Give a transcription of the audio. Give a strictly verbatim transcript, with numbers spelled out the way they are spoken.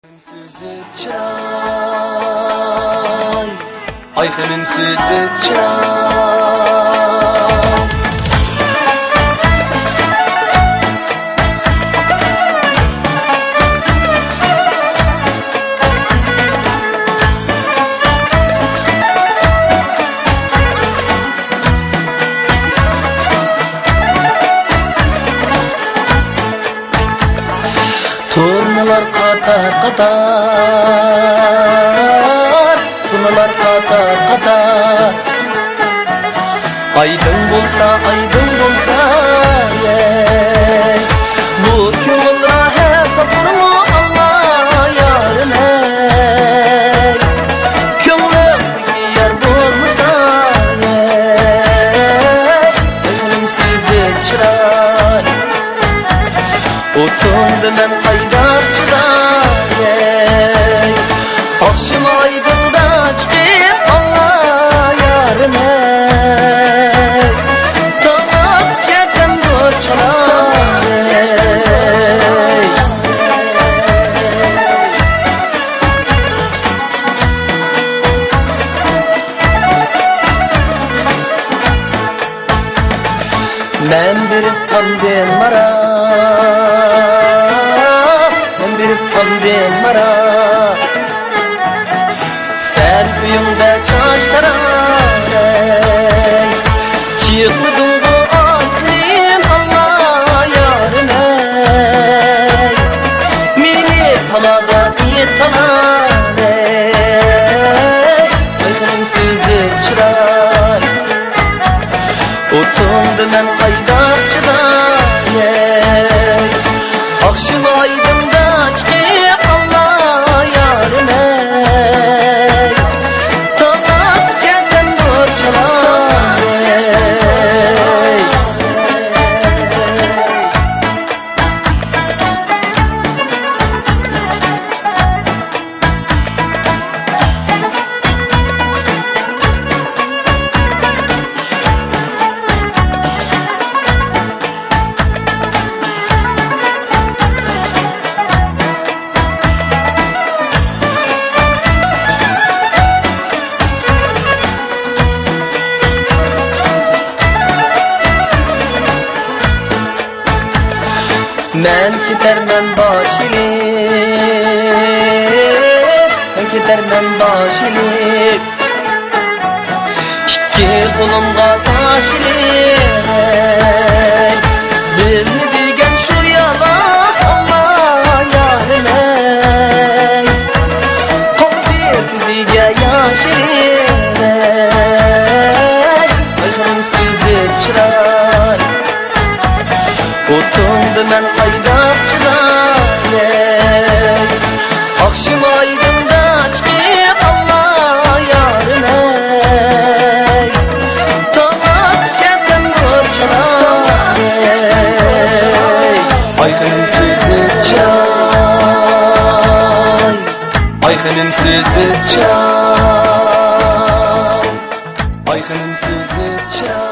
سۆزى چىراي، ئايخېنىم سۆزى چىراي. تۇرنىلار قاتار-قاتار، تۇرنىلار قاتار-قاتار. ئايدىڭ بولسا، ئايدىڭ بولسا، ئەي، بۇ كۆڭۈل راھەت تاپارمۇ ئاللا يارىم، ئەي. كۆڭلۈمدىكى يار بولمىسا، ئەي، ئايخېنىم سۆزى چىراي. ئوتۇڭدا مەن قايداق چىداي؟ ئاخشىمى ئايدىڭدا چىقىپ ئاڭلا يارىم، ئەي. تاڭ ئاتقۇچە تەمبۇر چالاي. مەن بېرىپ تامدىن مارا، مەن بېرىپ تامدىن مارا. سەن ئۆيۈڭدە چاچ تاراي، چىقمىدىڭغۇ ئاتقىن ئاللا يارىم، ئەي. مېنى تالادا ئېيت تالاي، ئايخېنىم سۆزى چىراي. ئوتۇڭدا مەن قايداق چىداي؟ ئاخشىمى ئايدىڭدا چىقىپ ئاڭلا يارىم، ئەي. تاڭ ئاتقۇچە تەمبۇر چالاي. مەن كېتەرمەن باش ئېلىپ، مەن كېتەرمەن باش ئېلىپ. ئىككى قولۇمغا تاش ئېلىپ. بىزنى دېگەن شۇ يالا، ئاللا يارىم، ئەي. قوپتى كۆزىگە ياش ئېلىپ، ئەي. ئايخېنىم سۆزى چىراي. ئوتۇڭدا مەن قايداق چىداي؟ ئاخشىمى ئايدىڭدا چىقىپ ئاڭلا يارىم، ئەي. تاڭ ئاتقۇچە تەمبۇر چالاي. ئايخېنىم سۆزى چىراي، ئايخېنىم سۆزى چىراي، ئايخېنىم سۆزى چىراي.